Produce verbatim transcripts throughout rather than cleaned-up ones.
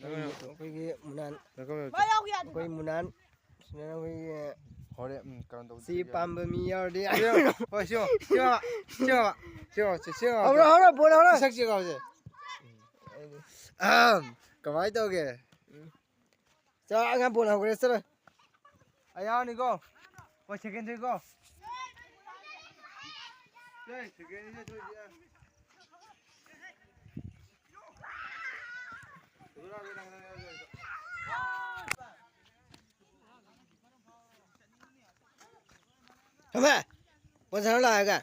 ꯑꯩꯈꯣꯏꯒꯤ ꯃꯨꯅꯥꯟ, ꯃꯥ ꯌꯥꯎꯒꯦ ꯌꯥꯗꯦ꯫ ꯑꯩꯈꯣꯏ ꯃꯨꯅꯥꯟ, ꯁꯤꯅ ꯑꯩꯈꯣꯏꯒꯤ ꯍꯣꯔꯦꯟ, ꯎꯝ, ꯀꯩꯅꯣ ꯇꯧꯁꯤ꯫ ꯁꯤ ꯄꯥꯝꯕ ꯃꯤ ꯌꯥꯎꯔꯗꯤ꯫ ꯁꯤ ꯌꯦꯡꯉꯣ꯫ ꯍꯣꯏ, ꯁꯤ ꯌꯦꯡꯉꯣ꯫ ꯁꯤ ꯌꯦꯡꯉꯣ꯫ ꯁꯤ ꯌꯦꯡꯉꯣ꯫ ꯁꯤ ꯌꯦꯡꯉꯣ꯫ ꯍꯧꯔꯣ, ꯍꯧꯔꯣ, ꯕꯣꯜ ꯍꯧꯔꯣ꯫ ꯁꯛ ꯌꯦꯡꯉꯣ ꯍꯧꯖꯤꯛ꯫ ꯑꯍꯝ, ꯀꯃꯥꯏꯅ ꯇꯧꯒꯦ? ꯆꯥ, ꯑꯉꯥꯡ ꯕꯣꯜ ꯍꯧꯈ꯭ꯔꯦ, ꯆꯠꯂꯣ꯫ ꯑꯩ ꯌꯥꯎꯔꯅꯤꯀꯣ꯫ ꯍꯣꯏ, secondary ꯀꯣ꯫ ꯁꯦ, secondary ꯁꯦ ꯊꯣꯏꯁꯦ꯫ ꯊꯝꯃꯦ꯫ ꯄꯣꯠ ꯁꯥꯟꯅ ꯂꯥꯛꯑꯒ꯫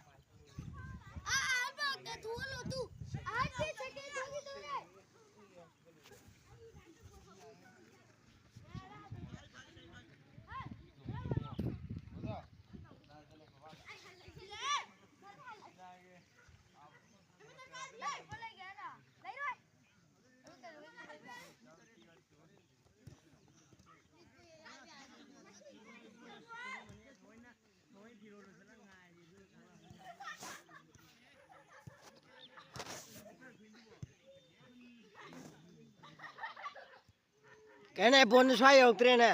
ꯀꯩꯅꯣ, ꯕꯣꯟꯗꯨ ꯁ꯭ꯋꯥꯏ ꯌꯧꯔꯛꯇ꯭ꯔꯦꯅꯦ꯫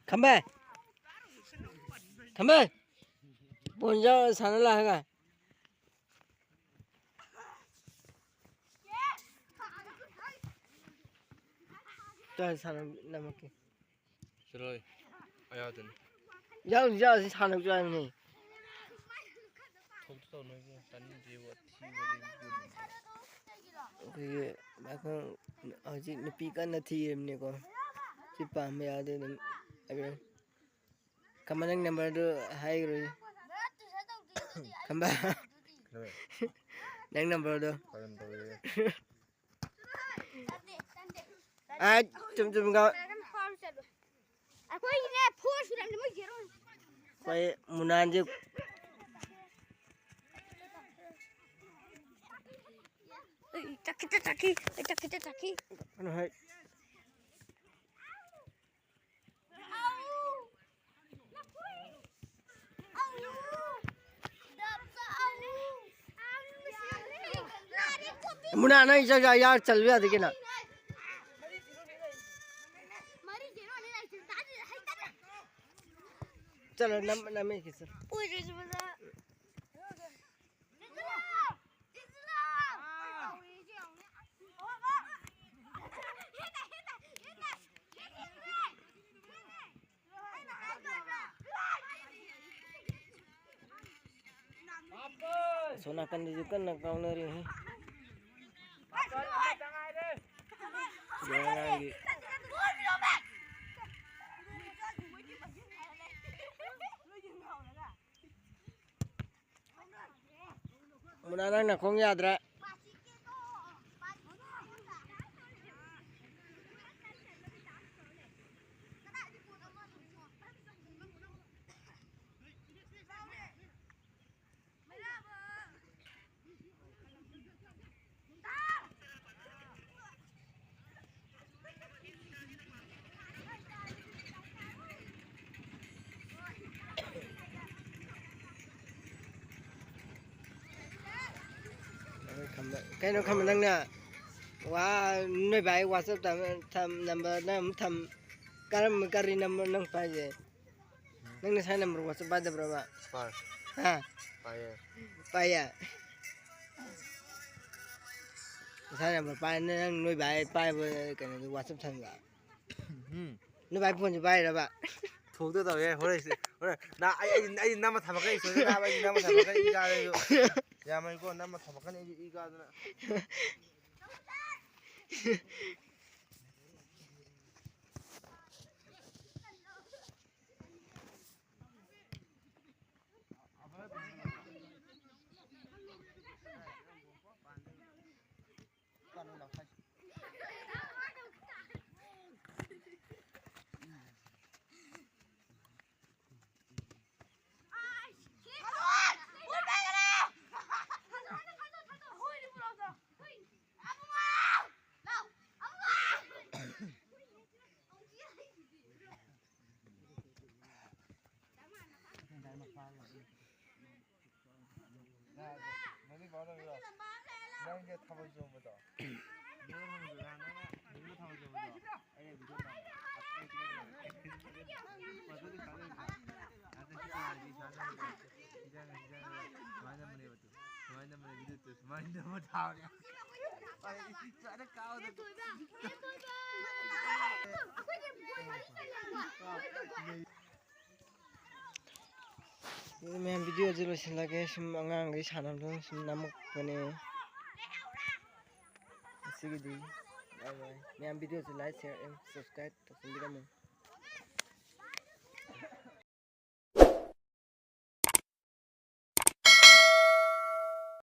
ꯈꯝꯕ꯫ ꯈꯝꯕ꯫ ꯕꯣꯟ ꯁꯥꯟꯅ ꯂꯥꯛꯑꯒ꯫ ꯆꯠꯂꯣ, ꯁꯥꯟꯅ ꯅꯝꯃꯛꯀꯦ꯫ ꯆꯠꯂꯣꯍꯦ꯫ ꯑꯩ ꯌꯥꯎꯗꯅꯤ꯫ ꯌꯥꯎꯁꯤ, ꯌꯥꯎꯁꯤ, ꯁꯥꯟꯅꯕꯁꯨ ꯌꯥꯎꯕꯅꯤ꯫ ꯊꯣꯛꯇ ꯇꯧꯅꯣꯏꯕꯨ ꯇꯥꯅꯤꯡꯗꯦ, ꯋꯥꯊꯤ ꯋꯥꯔꯦꯝ꯫ ꯑꯩꯈꯣꯏꯒꯤ ꯄꯥꯈꯪ ꯍꯧꯖꯤꯛ ꯅꯨꯄꯤ ꯀꯟꯅ ꯊꯤꯔꯤꯕꯅꯤꯀꯣ꯫ ꯁꯤ ꯄꯥꯝꯕ ꯌꯥꯎꯔꯗꯤ ꯑꯗꯨꯝ ꯍꯥꯏꯕꯤꯔꯛꯑꯣ꯫ ꯈꯝꯕ, ꯅꯪ ꯅꯝꯕꯔꯗꯨ ꯍꯥꯏꯈ꯭ꯔꯣ꯫ ꯈꯝꯕ꯫ ꯅꯪ ꯅꯝꯕꯔꯗꯣ꯫ ꯀꯔꯝ ꯇꯧꯔꯤ? ꯑꯥ, ꯆꯨꯝ ꯆꯨꯝ ꯀꯥꯎ꯫ ꯑꯩꯈꯣꯏꯒꯤꯅꯦ, ꯐꯣꯔ ꯁꯨꯔꯝꯅꯤ, ꯃꯣꯏ ꯖꯦꯔꯣ꯫ ꯑꯩꯈꯣꯏ ꯃꯨꯅꯥꯟꯁꯦ꯫ ꯑꯩ ꯆꯠꯈꯤ, ꯆꯠꯈꯤ, ꯑꯩ ꯆꯠꯈꯤ, ꯆꯠꯈꯤ꯫ ꯀꯩꯅꯣ ꯍꯥꯏ꯫ ꯃꯨꯅꯥ, ꯅꯪ ꯆꯥꯛ ꯆꯥ ꯌꯥꯔ ꯆꯜꯂꯨ ꯌꯥꯗꯦ ꯀꯩꯅꯣ? ꯆꯠꯂꯣ, ꯅꯝ-, ꯅꯝꯃꯦ ꯀꯩꯁꯨ꯫ ꯑꯁꯣꯝ ꯅꯥꯀꯟꯗꯁꯨ ꯀꯟꯅ ꯀꯥꯎꯅꯔꯤ꯫ ꯕꯦꯔꯥꯒꯤ꯫ ꯃꯨꯅꯥ, ꯅꯪ ꯅꯈꯣꯡ ꯌꯥꯗ꯭ꯔꯦ꯫ ꯀꯩꯅꯣ ꯈꯝꯕ, ꯅꯪꯅ ꯋꯥ, ꯅꯣꯏ ꯚꯥꯏ WhatsApp ꯊꯝ-, ꯊꯝ-, number ꯅꯪ ꯑꯃꯨꯛ ꯊꯝ-, ꯀꯔꯝꯕ ꯀꯔꯤ ꯅꯝꯕꯔ ꯅꯪ ꯄꯥꯏꯁꯦ? ꯅꯪ ꯅꯁꯥꯏ ꯅꯝꯕꯔ WhatsApp ꯄꯥꯏꯗꯕ꯭ꯔꯕ? ꯄꯥꯏ꯫ ꯍꯥ? ꯄꯥꯏꯌꯦ꯫ ꯄꯥꯏꯌꯦ? ꯅꯁꯥꯏ ꯅꯝꯕꯔ ꯄꯥꯏ, ꯅꯪ ꯅꯣꯏ ꯚꯥꯏ ꯄꯥꯏꯕ ꯀꯩꯅꯣꯗꯣ WhatsApp ꯊꯝꯕ? ꯎꯝ꯫ ꯅꯣꯏ ꯚꯥꯏ ꯐꯣꯟꯁꯦ ꯄꯥꯏꯔꯕ? ꯊꯣꯛꯇ ꯇꯧꯋꯦ, ꯍꯣꯔꯦꯟ ꯁꯤ-, ꯍꯣꯔꯦꯟ꯫ ꯅꯥ-, ꯑꯩ, ꯑꯩ, ꯑꯩ ꯅꯝꯃ ꯊꯝꯃꯛꯀꯅꯤ, ꯁꯣꯏꯗꯅ ꯅꯥꯕ, ꯑꯩ ꯅꯝꯃ ꯊꯝꯃꯛꯀꯅꯤ, ꯏ ꯀꯥꯔꯦ ꯑꯩꯁꯨ꯫ ꯌꯥꯝꯃꯅꯤꯀꯣ, ꯅꯝꯃ ꯊꯝꯃꯛꯀꯅꯤ, ꯑꯩꯁꯨ ꯏ ꯀꯥꯗꯅ꯫ ꯅꯪꯒꯤ ꯊꯥꯕꯜ ꯆꯣꯡꯕꯗꯣ꯫ ꯅꯪꯅ ꯊꯥꯕꯜ ꯆꯣꯡꯕꯗꯣ, ꯅꯪꯅ ꯊꯥꯕꯜ ꯆꯣꯡꯕꯗꯣ꯫ ꯑꯩꯅ ꯚꯤꯗꯤꯑꯣ ꯅꯝꯕ꯫ ꯑꯇꯩ ꯀꯩꯅꯣ ꯇꯧꯕ꯫ ꯃꯗꯨꯗꯤ ꯐꯖꯅ ꯁꯥꯟꯅ ꯍꯩꯕ꯭ꯔꯥ? ꯑꯗꯨꯗꯤ ꯁꯥꯟꯅ ꯍꯩꯕ꯭ꯔꯥ? ꯁꯤꯗ ꯌꯦꯡꯉꯣ, ꯁꯤꯗ ꯌꯦꯡꯉꯣ꯫ ꯁꯨꯃꯥꯏꯅ ꯅꯝꯕꯅꯦꯕ ꯇꯨ꯫ ꯁꯨꯃꯥꯏꯅ ꯅꯝꯕꯅꯦ, ꯚꯤꯗꯤꯑꯣ ꯇꯨ꯫ ꯁꯨꯃꯥꯏꯅ ꯅꯝꯕ ꯊꯥꯕꯅꯦ꯫ ꯑꯩ ꯁꯨꯃꯥꯏꯅ ꯀꯥꯎꯗ꯫ ꯑꯗꯨꯗꯤ ꯃꯌꯥꯝ, ꯚꯤꯗꯤꯑꯣꯁꯦ ꯂꯣꯏꯁꯤꯜꯂꯒꯦ꯫ ꯁꯨꯝ ꯑꯉꯥꯡꯈꯩ ꯁꯥꯟꯅꯕꯗꯣ ꯁꯨꯝ ꯅꯝꯃꯛꯄꯅꯦ ꯉꯁꯤꯒꯤꯗꯤ꯫ ꯕꯥꯏ ꯕꯥꯏ꯫ ꯃꯌꯥꯝ, ꯚꯤꯗꯤꯑꯣꯁꯦ like, share and subscribe ꯇꯧꯁꯤꯟꯕꯤꯔꯝꯃꯨ꯫